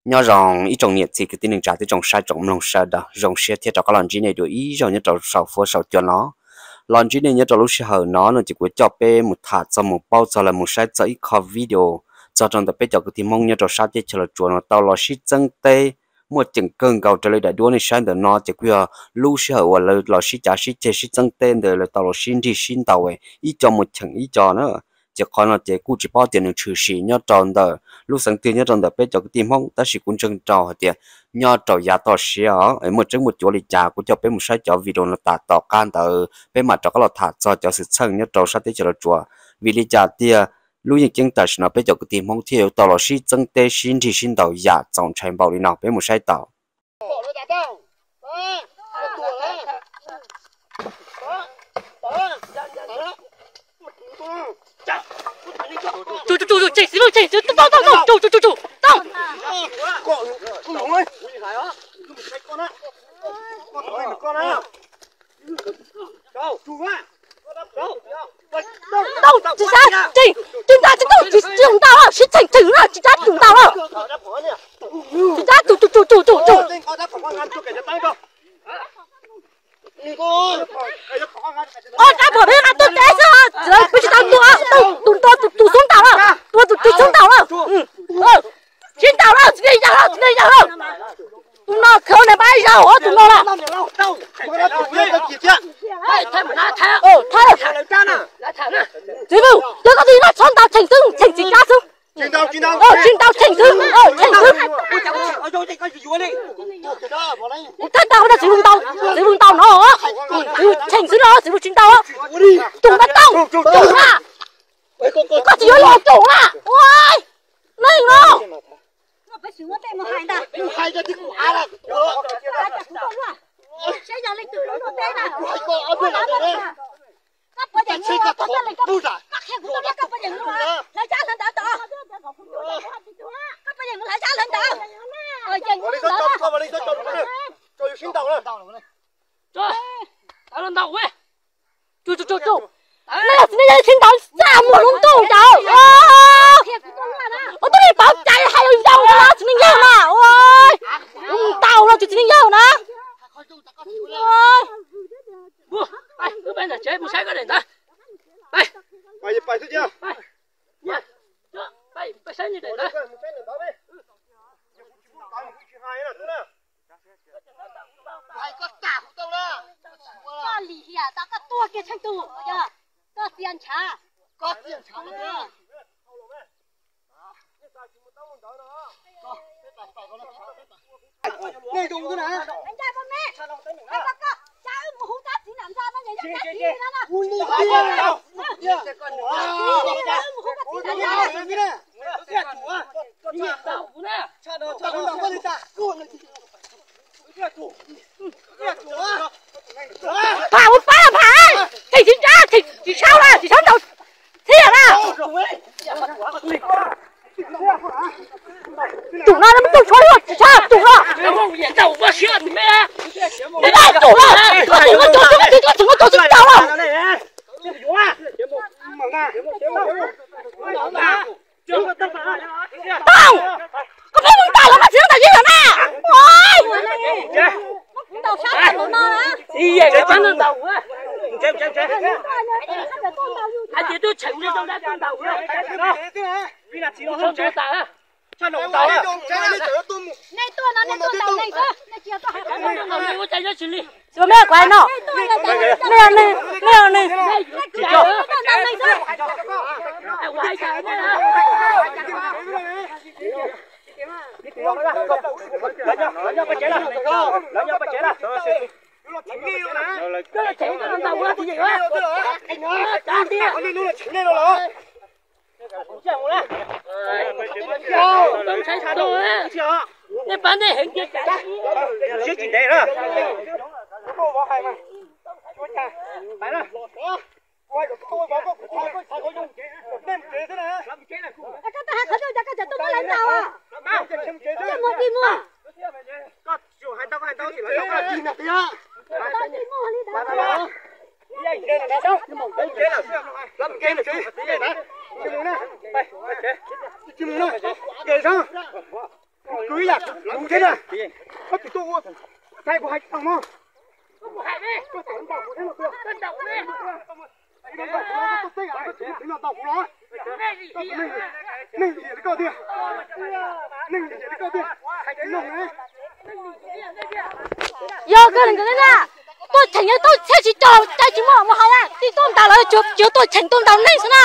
Nyob zoo ib tsoom niam txiv kwv tij neej tsa, tib tsoom saib tsoom mloog sawv daws, zoo siab thiab rov qab los ntsib nej dua ib zaug nyob rau saum fuab saum cua no. Los ntsib nej nyob rau lub sij hawm no no ces kuv coj peb mus tham txog mus paub txog lawv mus saib txog ib qho video txog rau ntawm peb cov kwv tij Hmoob nyob rau sab teb chaws Los Tsuas no tau los sib txeeb teb muaj ceem kawg nkaus raws li daim duab nej saib ntawm no ces kuj yog lub sij hawm uas lawv los sib cav sib ceg sib txeeb teb ntawd lawv tau los sib nrig sib ntaus ib co mus cheem ib co na. Ces qhov no ces kuj tsis paub tias nws tshwm sim nyob rau ntawm lub xeev twg nyob rau ntawm peb cov kwv tij Hmoob, tab sis kuv ntseeg rau hais tias nyob rau yav toj siab os, muaj tseeb muaj cuav li cas kuv coj peb mus saib cov video no tas tom qab ntawd peb mam rov qab los tham txog cov xwm txheej nyob rau sab teb chaws Los Tsuas. Vim li cas tiag lub yeej ceeb tam sim no peb cov kwv tij Hmoob thiaj yuav tau los sib txeeb teb sib nrig sib ntaus yam txaus ntshai npaum li no, peb mus saib tau. Tau, tsis sab, tsis, tsis nta, tsis tau, tsis, tsis ntau, sib txheej txheej na, tsis sab tsis ntau na. Tsis sab, tus, tus, tus, tus, tus, tus. Ua rab phom peb nqa tuaj teb xwb, peb tsis tau tua, tus nrua tus xub ntaus na, tua tus xub ntaus na. Sib ntaus na, tsis li yog, tsis li yog. Tus no khawv na pab zaug tus no na. Txiv Vwj, twb koj twb noj tshov ntaus cheem xwb, cheem txiv kab xwb. Tsis ntaus cheem xwb, cheem xwb. Kuv thaj tau no txiv Vwj ntaus, txiv Vwj ntaus no, txiv Vwj cheem xwb no, txiv Vwj tsis ntaus. Tus no tau, tus na, koj tsis yuav los tus na. Ua, leej no. Koj puas yeem mus lawm? Koj qhia kuv tau, koj puas yeem mus lawm? Hlawv tsab hlawv ntawv tod. Koj puas yeem mus hlawv tsab hlawv ntawv? Yeem mus lawm. Tsis ntau, nej txiv neej yawg tsis ntau, txaj muag lub ntuj ntawd. Ua tub li pov cai hais yog yau no txiv neej yawg na. Ntau no tsis txiv neej yawg na. Koj lim hiam tau koj tuag kiag tsheej tus, koj txias ntshav. Pham ua pab pham, tsis tsis tsis sau na, tsis sau ntau thiab na. Tus no no muab tus tshuav yuav tsis tshaj tus no. Tus no, tus no, tus no, tus no tsis tau na. Tau, koj pheej mus ntaus los koj tsis tau ntaus yeej yog na. Nej tuaj no nej tuaj ntaus neeg xwb, nej tsis yog tuaj hais qhov no. Xyov mej kuv hais no, nej yog neeg, nej yog neeg. Nej pab nej heev kiag. Koj tuaj hais qhov twg cas koj tseem tuaj muab lawv ntaus? Koj mus tig mus. Yog koj li ntawd na, tuaj cheem yog tuaj txhiab tsis cog cai tsis muaj mus hais na, tib tuaj ntaus lawv tsuas tuaj cheem tuaj ntaus neeg xwb na.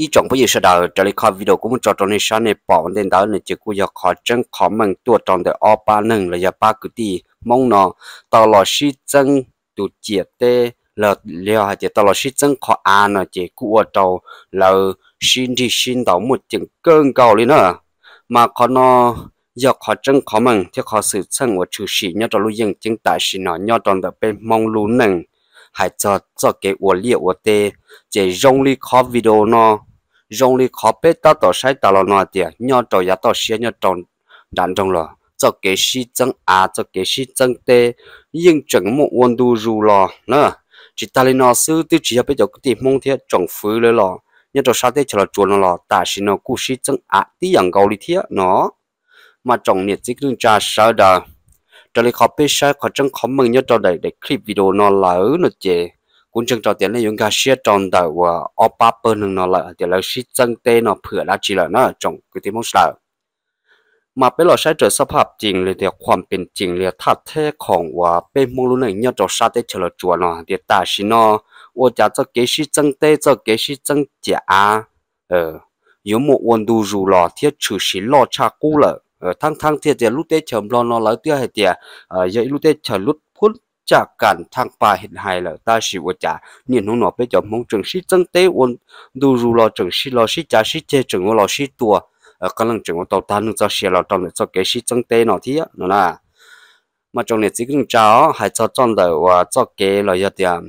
Ib tsoom phooj ywg sawv daws, raws li qhov video kuv muab tso rau nej saib nej pom ua ntej ntawd no ces kuj yog qhov tseeb qhov meej tuaj rau ntawm ob pab neeg los yog pab kwv tij Hmoob no tau los sib txeeb tus ciam teb los yog hais tias tau los sib txeeb qhov av no ces kuj ua rau lawv sib nrig sib ntaus muaj ceem kawg nkaus li na. Mas qhov no yog qhov tseeb qhov meej thiab qhov xwm txheej uas tshwm sim nyob rau lub yeej ceeb tam sim no nyob rau ntawm peb Hmoob lub neej. Hais txog txoj kev ua liaj ua teb, ces zoo li qhov video no, zoo li qhov peb tab tom saib tas los no tias nyob rau yav toj siab nyob rau nram nroog los txoj kev sib txeeb av txoj kev sib txeeb teb yeej tseem muaj ua ntu zus los na. Tsis tas li no xwb twb tsis yog peb cov kwv tij Hmoob thiab tsoom fwv lawv los nyob rau sab teb chaws Los Tsuas no los tam sim no kuj sib txeeb av tib yam nkaus li thiab no. Mas tsoom niam txiv kwv tij neej tsa sawv daws, raws li qhov peb saib qhov tseeb qhov meej nyob rau daim clip video no lawm no ces kuv ntseeg rau tias nej yuav nkag siab rau ntawm uas ob pab pawg neeg no lawm hais tias lawv sib txeeb teb no phwam dab tsi lawm na tsoom kwv tij Hmoob sawv daws. Mas peb los saib raws xab phaj cees li tias qhuam pees cees li thaj theb khoom uas peb Hmoob lub neej nyob rau sab teb chaws Los Tsuas no hais tias tam sim no ua cas txoj kev sib txeeb teb txoj kev sib txeeb ciam av yuav muaj ua ntu zus los thiab tshwm sim loj tshaj qub lawm. Thaab thaab thiaj tias lub teb chaws Nplog no lawv twb hais tias yog ib lub teb chaws lub phub caj kas thaj pa hais lawm tab sis ua cas niaj hnub no peb cov Hmoob tseem sib txeeb teb ua ntu zus los tseem sib los sib cav sib ceg tseem ua los sib tua, qee leej tseem ua tau tag neej txoj sia los rau ntawm txoj kev sib txeeb teb no thiab no na. Mas tsoom niam txiv kwv tij neej tsa os, hais txog txoj ntawm uas txoj kev los yog tias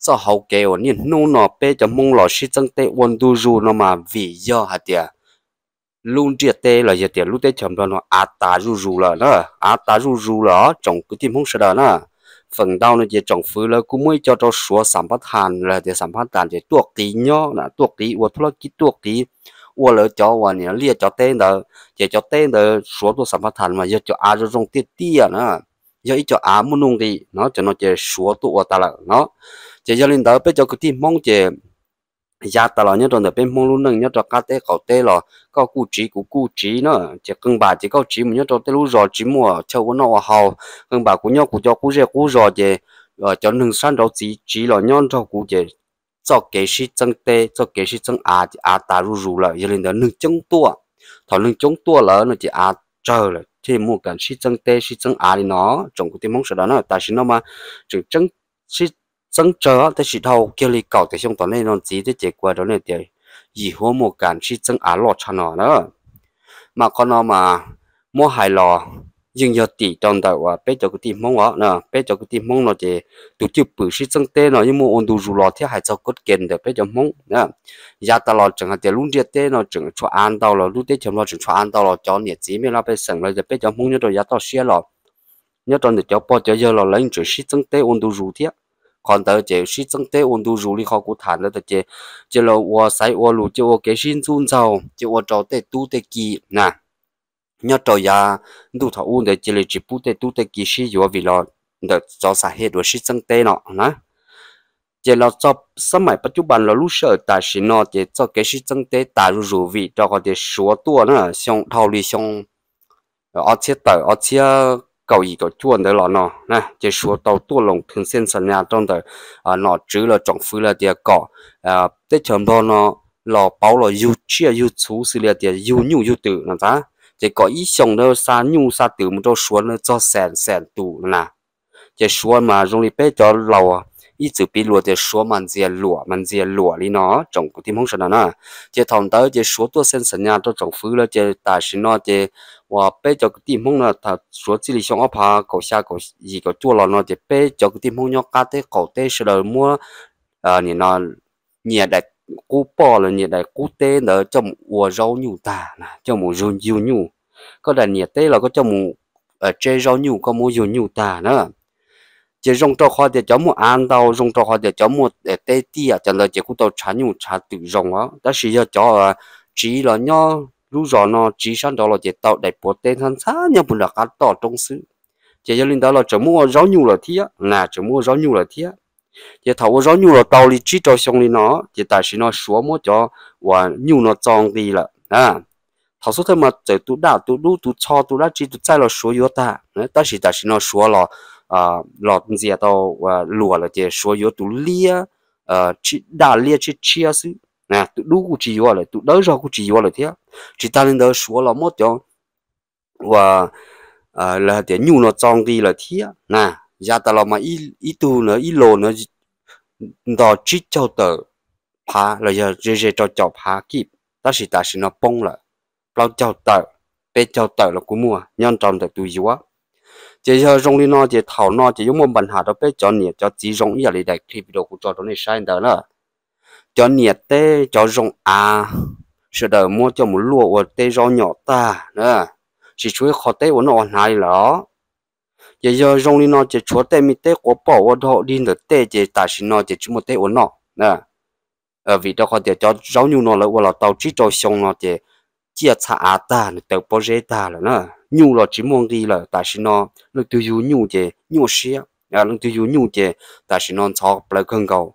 txoj hauv kev uas niaj hnub no peb cov Hmoob los sib txeeb teb ua ntu zus no mas vim yog hais tias lub ntiaj teb los yog tias lub teb chaws Nplog no av tas zuj zus lawm na, av tas zuj zus lawm os tsoom kwv tij Hmoob sawv daws na. Feem ntau no ces tsoom fwv lawv kuj muab ib co rau Suav xam phab thas los tias xam phab tas ces tuaj qiv nyob na, tuaj qiv ua thub lab kib tuaj qiv ua lawv cov uas niam liaj cov teb ntawd ces cov teb ntawd Suav tuaj xam phab thas mas yog cov av zoo zoo tiaj tiaj na, yog ib co av muaj nuj nqis no, cov no ces Suav tuaj ua tas lawm no. Ces yog li ntawd peb cov kwv tij Hmoob ces yav tas los nyob rau ntawm peb Hmoob lub neej nyob rau qab teb qaum teb los koj kuj tsiv kuv kuj tsiv na, ces qee npam ces koj tsiv mus nyob rau tej lub zos tsis muaj chaw ua noj ua haus, qee npam kuv nyob kuv cov qub zej qub zos ces cov neeg sab nraud txiv tsiv los nyob nrog kuv ces txoj kev sib txeeb teb txoj kev sib txeeb av ces av tas zuj zus lawm. Yog li ntawd neeg coob tuaj, thaum neeg coob tuaj lawm no ces av tsawg lawm thiaj muaj kas sib txeeb teb sib txeeb av li no. Tsoom kwv tij Hmoob sawv daws na, tam sim no mas tseem sib txeeb tsawg tab sis dhau kiag li kaum tawm xyoo tom ntej no ntxiv thiab ces kuv hais rau nej tias yim huab muaj kas sib txeeb av loj tshaj no na. Mas qhov no mas muab hais los yeej yog tim rau ntawm uas peb cov kwv tij Hmoob os, peb cov kwv tij Hmoob no ces tus cwj pwm sib txeeb teb no yeej muaj ua ntu zus los thiab hais txog koj ke ntawm peb cov Hmoob. Yav tas los tseem hais tias lub ntiaj teb no tseem tshuav av ntau los lub teb chaws Nplog tseem tshuav av ntau los cov niam txiv mej laj pej xeem los yog peb cov Hmoob nyob rau yav toj siab los nyob rau ntawm cov pog cov yawg los lawv yeej tseem sib txeeb teb ua ntu zus thiab. Qhov ntawd ces sib txeeb teb ua ntu zus li qhov kuv tham ntawd tas ces, ces los ua xaiv ua lus ces ua kev sib ntxub ntxaug ces ua rau tej tub tej ki na, nyob rau yav ntuj thaum ub ntawd cia li tsis pub tej tub tej ki sib yuav vim los ntawm txoj xav hej dua sib txeeb teb no na. Ces los txog xab maim pab cub npas los lub sij hawm tam sim no ces txoj kev sib txeeb teb tas zuj zus vim rau qhov tias Suav tuaj na, xyoo dhau li xyoo ob txhiab tawm ob txhiab kaum yim kaum cuaj ntawd los no na, ces Suav tau tuaj loos thwv xeej xa nas rau ntawm nom tswv los tsoom fwv los tias kom teb chaws Nplog no los pauv los yug tsiaj yug txhu xws li tias yug nyuj yug twm no ntag. Ces kom ib xyoos ntawd xa nyuj xa twm mus rau Suav ntawd txog xees xees tus no na. Ces Suav mas zoo li peb cov laus ib txwm piv luag tias Suav mas ntxias luam mas ntxias luam li no tsoom kwv tij Hmoob sawv daws na. Ces thaum ntawd ces Suav tuaj xeej xa nas rau tsoom fwv lawm ces tam sim no ces uas peb cov kwv tij Hmoob no thaum Suav txij li xyoo ob phav kaum xya kaum yim kaum cuaj los no ces peb cov kwv tij Hmoob nyob qab teb qaum teb sawv daws muab nim no nyias daim qub poj los nyias daim qub teb ntawd coj mus ua zaub nyuj tag, coj mus yug yug nyuj. Koj daim niam teb los koj coj mus tseb zaub nyuj koj muab yug nyuj tag na. Ces zoo rau qhov tias cov muaj av ntau, zoo rau qhov tias cov muaj teb tiaj, cov ntawd ces kuj tau tshav nyuj tshav twm zoo os. Tab sis yog cov tsiv los nyob lub zos no, tsiv sab nraud los ces tau daim puav teb ntxhab ntxhab nyob puag nram qab toj roob xwb. Ces yog li ntawd los tseem muab ua zaub nyuj lawm thiab na, tseem muab ua zaub nyuj lawm thiab. Ces thaum ua zaub nyuj los tau li tsib rau xyoo li no, ces tam sim no Suav muab cov uas nyuj no txo nqi lawm. Thaum xub thawj mas txawm tus daj tus dub tus txho tus dab tsi tus txaij los Suav yuav tag, tab sis tam sim no Suav los los ntxias tau luam lawm ces Suav yuav tus liab, daj liab tshiab tshiab xwb. Tus dub kuj tsis yuav lawm, tus dawb zog kuj tsis yuav lawm thiab. Tsis tas li ntawd Suav los muab cov uas lawv hais tias nyuj no txo nqi lawm thiab na. Yav tas los mas ib tug na ib los na nto tsib caug tawm phav los yog ze ze rau caum phav kib, tab sis tam sim no poob lawm, plaub caug tawm, peb caug tawm los kuj muaj nyob rau ntawm tus yuav. Ces yog zoo li no ces thaum no ces yuav muaj npa nham rau peb cov niam cov txiv zoo ib yam li daim clip video kuv tso rau nej saib ntawd na. Cov niam teb cov zoo av, sawv daws muab coj mus luaj ua teb zaub nyom tag na, tsis tshuav ib qho teb ua noj ua hnav li lawm. Ces yog zoo li no ces tshuav tej me teb quav poj ua dog dig ntawm tej ces tam sim no ces tsis muaj teb ua noj. Vim rau qhov tias cov zaub nyuj no lawv ua los tau tsib rau xyoo no ces ciaj txha av tag nws tawm pob zeb tag lawm na. Nyuj los tsis muaj nqi lawm, tam sim no leej twg yug nyuj ces nyuaj siab, leej twg yug nyuj ces tam sim no ntxhov plawv kawg nkaus.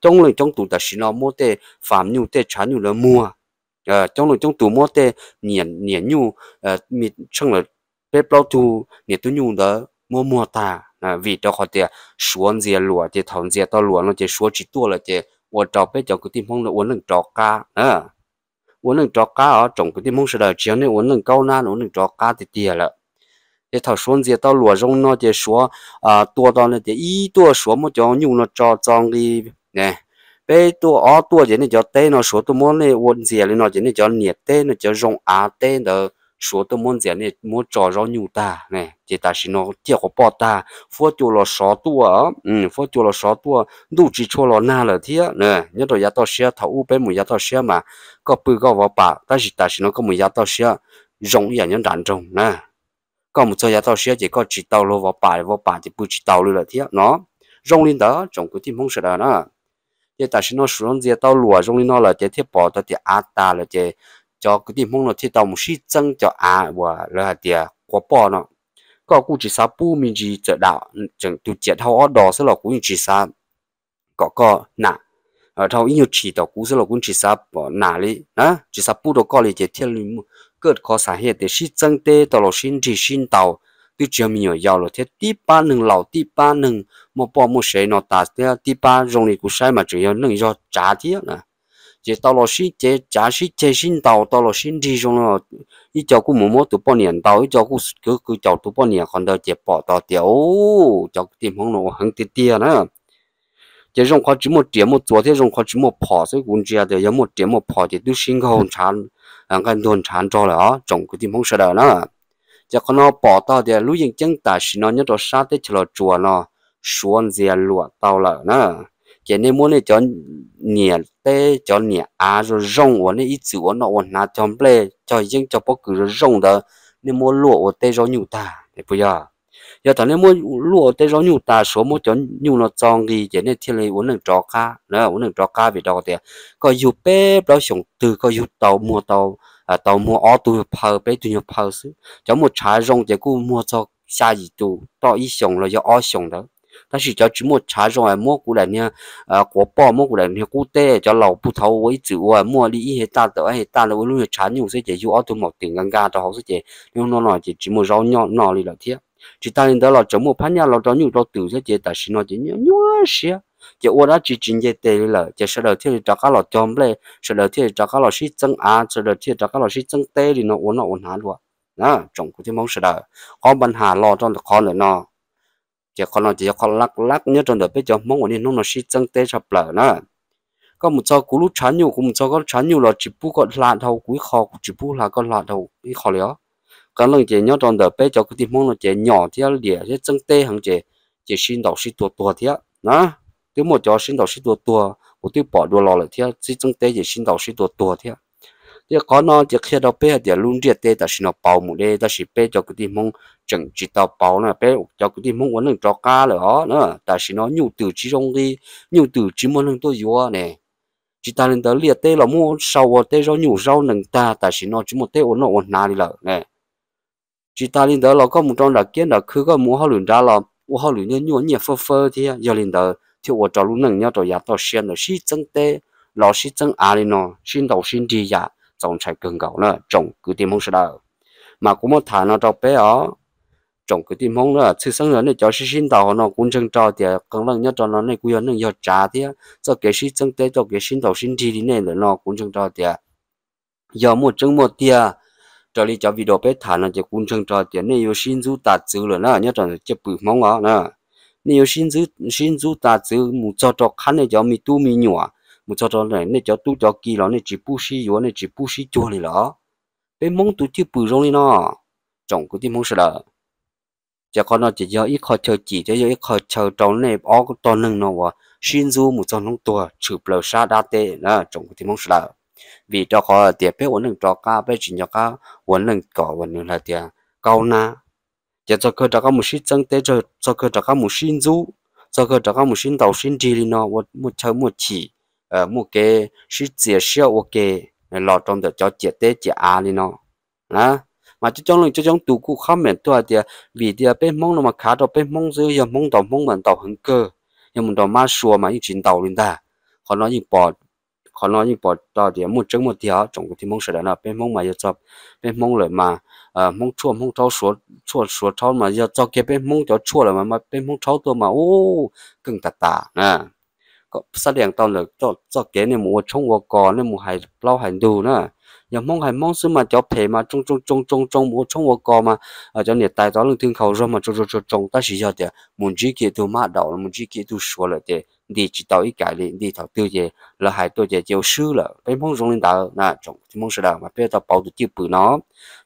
Coob leej coob tus tam sim no muab tej fam nyuj tej tshav nyuj lawv muag. Coob leej coob tus muab tej niam nyuj, tsheej lawm peb plaub tug niam tub nyuj ntawd muab muag tag, vim rau qhov tias Suav ntxias luam ces thaum ntxias tau luam no ces Suav tsis tuaj lawm ces ua rau peb cov kwv tij Hmoob no ua neej rov qab. Ua neej rov qab os tsoom kwv tij Hmoob sawv daws, tsis yog nej ua neej kaub nab, ua neej rov qab tiag tiag lawm. Ces thaum Suav ntxias tau luam zoo no ces Suav tua tau no ces ib tuaj Suav muab cov nyuj no tso txo nqi. Peb tuaj ob tuaj ces nej cov teb no Suav tuaj muab nej ua ntxias li no ces nej cov niam teb no cov zoo av teb ntawd Suav tuaj muab ntxias nej muab tso zaub nyuj tag. Ces tam sim no ciaj quav poj tag, huab cua los sov tuaj, huab cua los sov tuaj, ntuj tsis tshua los nag lawm thiab. Nyob rau yav toj siab, thaum ub peb mus yav toj siab mas koj pw koj vov pam, tab sis tam sim no koj mus yav toj siab zoo ib yam nyob nram nroog na. Koj mus txog yav toj siab ces koj tsis tau luag vov pam, vov pam ces pw tsis taus li lawm thiab no. Zoo li ntawd tsoom kwv tij Hmoob sawv daws na. Ces tam sim no Suav ntxias tau luam zoo li no lawm ces thiaj pom tau tias av tas lawm ces cov kwv tij Hmoob no thiaj tau mus sib txeeb cov av uas lawv hais tias quav poj no. Koj kuj tsis xav pub me ntsis txawm dam, tseem tus ciam dhau ob dos xwb los kuv yeej tsis xav kom koj nam, dhau ib nyuag tshim tom kuv xwb los kuv yeej tsis xav pom nam li, tsis xav pub rau koj li. Ces thiaj li muaj kaj khov xas hiaj tias sib txeeb teb tau los sib nrig sib ntaus, twb tsis yog me nyuam yaus lawm thiab, tib pab neeg laus tib pab neeg muaj poj muaj sev no tas thiab, tib pab zoo li kuv saib mas tseem yog neej yog tsav thiab na. Ces tau los sib cev cav sib ceg sib ntaus tau los sib nrig zoo no, ib co kuj mus muab tus poj niam ntaus, ib co kuj kwv kwv caum tus poj niam qhov ntawd ces pom tau tias, u, cov kwv tij Hmoob no ua heev tiag tiag na. Ces zoo qhov tsis muaj riam muaj txuas thiab zoo qhov tsis muaj phom xwb, kuv ntsia tias yog muaj riam muaj phom ces twb sib nkaug ntshav, nqaij ntuag ntshav nrog lawm os tsoom kwv tij Hmoob sawv daws na. Ces qhov no pom tau tias lub yeej ceeb tam sim no nyob rau sab teb chaws Los Tsuas no, Suav ntxias luam tau lawm na. Ces nej muab nej cov niam teb cov niam av zoo zoo uas nej ib txwm ua noj ua hnav cog nplej cog yeeb cog pob kws zoo zoo ntawd, nej muab luaj ua teb zaub nyuj tag puas yog? Yog thaum nej muab luaj ua teb zaub nyuj tas Suav muab cov nyuj no txo nqi ces nej thiaj li ua neej rov qab, ua neej rov qab vim rau tias koj yug peb plaub xyoos twg koj yug tau muag tau, tau muag ob tug nyuag phaw peb tug nyuag phaw xwb. Cov muaj tshav zoo ces kuj muag txog xya yim tus toj ib xyoos los yog ob xyoos ntawd. Tab sis cov tsis muaj tshav zoo es muab kuv daim niag quav poj muab kuv daim niag qub teb, cov laus puag thaud ua ib txwm ua muaj li ib hej taj tawm ib hej taj ntawd ua lub nyuag tshav nyuj xwb ces yug ob tug maum twm nka nka rau hauv xwb ces hnub no no ces tsis muaj zaub nyoj noj li lawm thiab. Tsis tas li ntawd los tseem muaj phab nyaj los rau nyuj rau twm thiab ces tam sim no ces nyuaj nyuaj siab, ces ua dab tsi tsis nce tes li lawm ces sawv daws thiaj li rov qab los cog nplej, sawv daws thiaj li rov qab los sib txeeb av, sawv daws thiaj rov qab los sib txeeb teb li no ua noj ua hnav dua. Tsoom kwv tij Hmoob sawv daws, qhov npa nham los rau ntawm qhov ntawm no. Ces qhov no ces yog qhov laj laj nyob rau ntawm peb cov Hmoob uas niaj hnub no sib txeeb teb tshaj plaws na. Koj mus txog kuv lub tshav nyuj, kuv mus txog koj lub tshav nyuj los tsis pub koj hla dhau kuv ib qho, kuv tsis pub hla koj hla dhau ib qho li os. Qee leej ces nyob rau ntawm peb cov kwv tij Hmoob no ces nyom thiab liam thiab txeeb teb heev ces, ces sib ntaus sib tua tuag thiab na. Twb muaj cov sib ntaus sib tua tuag kuv twb pom dua los lawm thiab, sib txeeb teb ces sib ntaus sib tua tuag thiab. Ces qhov no ces qhia rau peb hais tias lub ntiaj teb tam sim no pauv mus deb, tab sis peb cov kwv tij Hmoob tseem tsis tau pauv na, peb cov kwv tij Hmoob ua neej rov qab lawm os na. Tam sim no nyuj twm tsis zoo nqi, nyuj twm tsis muaj neeg tuaj yuav ne. Tsis tas li ntawd liaj teb los muab sau ua teb zaub nyuj zaub nees tag, tam sim no tsis muaj teb ua noj ua hnav li lawm ne. Tsis tas li ntawd los koj mus rau nram kiab nram khw koj mus ua hauj lwm nrad los ua hauj lwm nyuaj nyuaj nyiaj fawb fawb thiab. Yog li ntawd thiaj ua rau lub neej nyob rau yav toj siab ntawd sib txeeb teb los sib txeeb av li no, sib ntaus sib nrig yam txaus ntshai kawg nkaus na tsoom kwv tij Hmoob sawv daws. Mas kuv muab tham no rau peb os, tsoom kwv tij Hmoob na, tshwj xeeb nej cov sib sib ntaus no kuv ntseeg rau tias qee leej nyob rau no nej kuj yog neej yog tsav thiab, txoj kev sib txeeb teb txoj kev sib ntaus sib nrig li nej ntawm no kuv ntseeg rau tias yog muaj tseeb muaj tiag raws li cov video peb tham no ces kuv ntseeg rau tias nej yuav sib ntxub tas txwv lawm na nyob rau ntawm cwj pwm Hmoob os na. Nej yuav sib ntxub tas txwv mus txog rau qhab nej cov me tub me nyuam, mus txog rau nej cov tub cov ki los nej tsis pub sib yuav nej tsis pub sib cuag li lawm. Peb Hmoob tus cwj pwm zoo li no, tsoom kwv tij Hmoob sawv daws. Ces qhov no ces yog ib qho chaw cim thiab yog ib qho chaw rau nej ob tog neeg no uas sib ntxub mus txog hnub tuag tshwm plaws sab dab teb na tsoom kwv tij Hmoob sawv daws. Vim rau qhov tias peb ua neej rov qab peb tsis nco qab ua neej kom uas nws hais tias kaub nab. Ces txog kawg rov qab mus sib txeeb teb, txog kawg rov qab mus sib ntxub, txog kawg rov qab mus sib ntaus sib nrig li no ua muaj chaw muaj chim, muaj kev sib txias siab ua ke los rau ntawm cov ciam teb ciam av li no. Mas coob coob leej coob coob tus kuj comment tuaj hais tias vim tias peb Hmoob no mas khav rau peb Hmoob xwb, yog Hmoob ntaus Hmoob mas ntaus heev kawg, yog mus ntaus mab sua mas yeej tsis ntaus li ntag. Qhov no yeej pom, qhov no yeej pom tau tias muaj tseeb muaj tiag os tsoom kwv tij Hmoob sawv daws na. Peb Hmoob mas yog txog peb Hmoob lawm mas Hmoob tshuaj Hmoob rhaub, tshuaj Suav rhaub mas yog txog kiag peb Hmoob cov tshuaj lawm mas peb Hmoob rhaub tuaj mas ub keej tas tas na. Xab dees tau ntawm txoj kev nej mus ua tshoob ua kos nej mus hais plaub hais ntug na. Yog Hmoob hais Hmoob xwb mas cov phem mas tsoo tsoo tsoo tsoo tsoo mus ua tshoob ua kos mas cov niam tais tau leej twg nkhaus zog mas tsoo tsoo tsoo tsoo, tab sis yog tias mus ntsib kiag tug mab daum los mus ntsib kiag tug Suav lawm ces nti tsis tau ib kais li, nti thaum twg ces lawv hais tuaj ces cia ua swb lawm. Peb Hmoob zoo li ntawd na tsoom kwv tij Hmoob sawv daws, mas peb tau pauv tus cwj pwm no.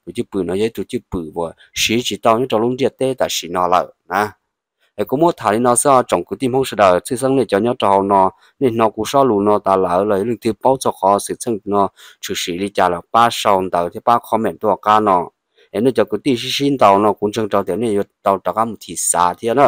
Tus cwj pwm no yog ib tug cwj pwm uas siv tsis tau nyob rau lub ntiaj teb tam sim no lawm na. Es kuv muab tham li no xwb tsoom kwv tij Hmoob sawv daws, tshwj xeeb nej cov nyob rau hauv no, nej hnov kuv zaj lus no tas lawm los leej twg paub txog qhov xwm txheej no tshwm sim li cas los pab sau ntawv thiab pab comment tuaj qab no. Es nej cov kwv tij sib sib ntaus no kuv ntseeg rau tias nej yuav tau rov qab mus thim xav thiab na,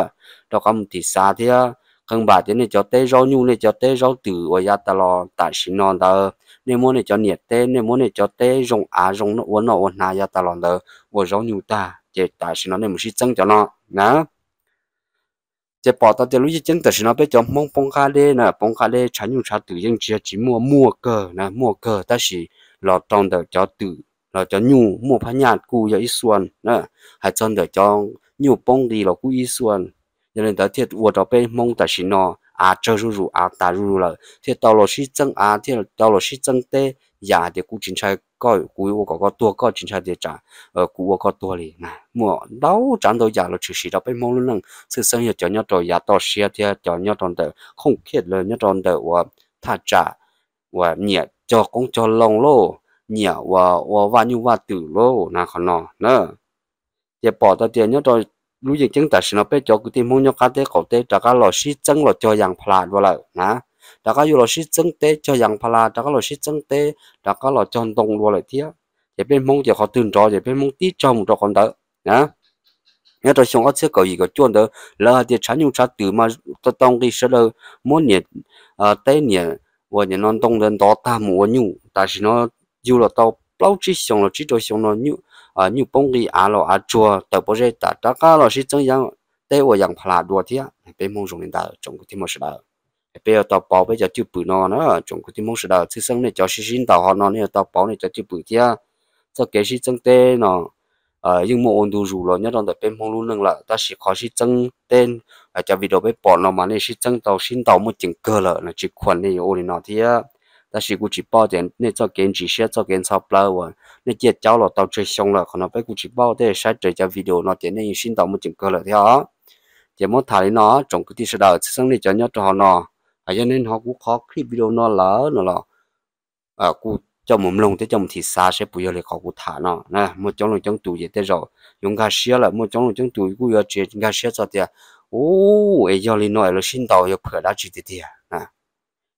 rov qab mus thim xav thiab. Qee npam tias nej cov teb zaub nyuj nej cov teb zaub twm uas yav tas los tam sim no ntawd nej muab nej cov niam teb, nej muab nej cov teb zoo av zoo ua noj ua hnav yav tas los ntawd ua zaub nyuj tag ces tam sim no nej mus sib txeeb cov no na. Ces pom tau tias lub yeej ceeb tam sim no peb cov Hmoob poob qab deb na, poob qab deb, tshav nyuj tshav twm yeej tsis yog tsis muaj, muaj kawg na, muaj kawg tab sis los rau ntawm cov twm los cov nyuj muaj phab nyaj kuj yog ib xuaj na. Hais txog ntawm cov nyuj poob nqi los kuj ib xuaj. Yog li ntawd thiaj ua rau peb Hmoob tam sim no av tsawg zuj zus, av tas zuj zus lawm, thiaj tau los sib txeeb av, thiaj tau los sib txeeb teb. Yam hais tias kuv tsis ntshai koj, kuv ua kom koj tuag, koj tsis ntshai tias tsam kuv ua koj tuag li. Muaj ntau tsav ntau yam los tshwm sim rau peb Hmoob lub neej, tshwj xeeb yog cov nyob rau yav toj siab thiab cov nyob rau ntawm khooj khiaj los nyob rau ntawm uas thaj tsam uas nyiam cog qoob cog loo lauj, nyiam uas ua vaj nyuj vaj twm lauj na qhov no na. Ces pom tau tias nyob rau lub yeej ceeb tam sim no peb cov kwv tij Hmoob nyob qab teb qaum teb rov qab los sib txeeb los cog yas pha las dua lawm na. Rov qab yuav los sib txeeb teb cog yas pha las, rov qab los sib txeeb teb, rov qab los cog ntoo dua lawm thiab. Ces peb Hmoob ces qhov twg nrov ces peb Hmoob tib tsaug mus rau qhov ntawd na. Nyob rau xyoo ob txhiab kaum yim kaum cuaj ntawd lawv hais tias tshav nyuj tshav twm mas tau nqi sawv daws muab niam teb niam uas niam no ntoo ntawd ntov tag mus ua nyuj. Tam sim no yug los tau plaub tsib xyoos los tsib rau xyoo no nyuj poob nqi av los av tsuag tawm pob zeb tas rov qab los sib txeeb yas, teb ua yas pha las dua thiab. Peb Hmoob zoo li ntawd tsoom kwv tij Hmoob sawv daws. Peb yuav tau pauv peb cov cwj pwm no na tsoom kwv tij Hmoob sawv daws, tshwj xeeb nej cov sib sib ntaus hauv no nej yuav tau pauv nej cov cwj pwm thiab. Txoj kev sib txeeb teb no yeej muaj ua ntu zus los nyob rau ntawm peb Hmoob lub neej lawm, tab sis qhov sib txeeb teb, cov video peb pom no mas nej sib txeeb tau sib ntaus muaj ceem kawg lawm no tsis khuam nej yuav ua li no thiab. Tab sis kuj tsis paub tias nej txoj kev ntsim siab txoj kev ntxhov plawv uas nej ciaj caub los tau tsawg xyoo lawm, qhov no peb kuj tsis paub, tej saib raws cov video no ces nej yeej sib ntaus muaj ceem kawg lawm thiab os. Ces muab tham li no tsoom kwv tij sawv daws, tshwj xeeb nej cov nyob rau hauv no, yog nej hnov kuv qhov clip video no lawm no los kuj coj mus mloog thiab coj mus thim xav saib puas yog li qhov kuv tham no. Muaj coob leej coob tus ces tej zaum yuav nkag siab lawm, muaj coob leej coob tus kuj yuav tsis nkag siab txog tias, u, es yog li no es lawv sib ntaus yog phwam dab tsi tiag tiag.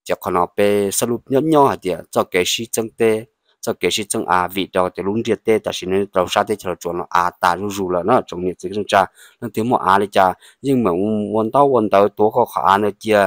Ces qhov no peb xab lub nyob nyob hais tias txoj kev sib txeeb teb txoj kev sib txeeb av vim rau tias lub ntiaj teb tam sim no rau sab teb chaws Los Tsuas no av tas zuj zus lawm na tsoom niam txiv neej tsa. Leej twg muaj av li cas yeej meem ua ntaub ua ntawv tuav koj qhov av ntawd cia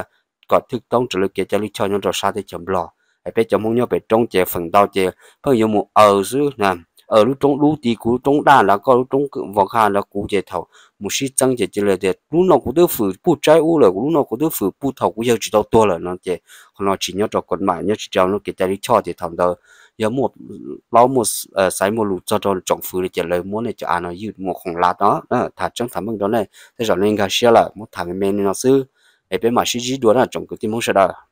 kom thwj toob raws li kev cai lij choj nyob rau sab teb chaws Nplog. Es peb cov Hmoob nyob pem roob ces feem ntau ces pheej yuav mus aws xwb na, aws lub roob dub ti kuv lub roob daj ntawd, koj lub roob vos kaj ntawd kuv, ces thaum mus sib txeeb ces cia li tias lub no kuv twb fwm puj tsaib ub lawm, kuv lub no kuv twb fwm puj thaum kuv yawg tsis tau tuag lawm no ces qhov no tsis nyob rau kom mam nyob tsis rau lub kev cai lij choj ces thaum ntawd yog muaj plaub muaj xaiv muaj lus txog rau tsoom fwv li ces lawv muab nej cov av no ywj mus khoom lav no. Tham tseeb tham meej rau nej tej zaum nej nkag siab lawm, muab tham me me li no xwb. Es peb mam sib ntsib dua na tsoom kwv tij Hmoob sawv daws.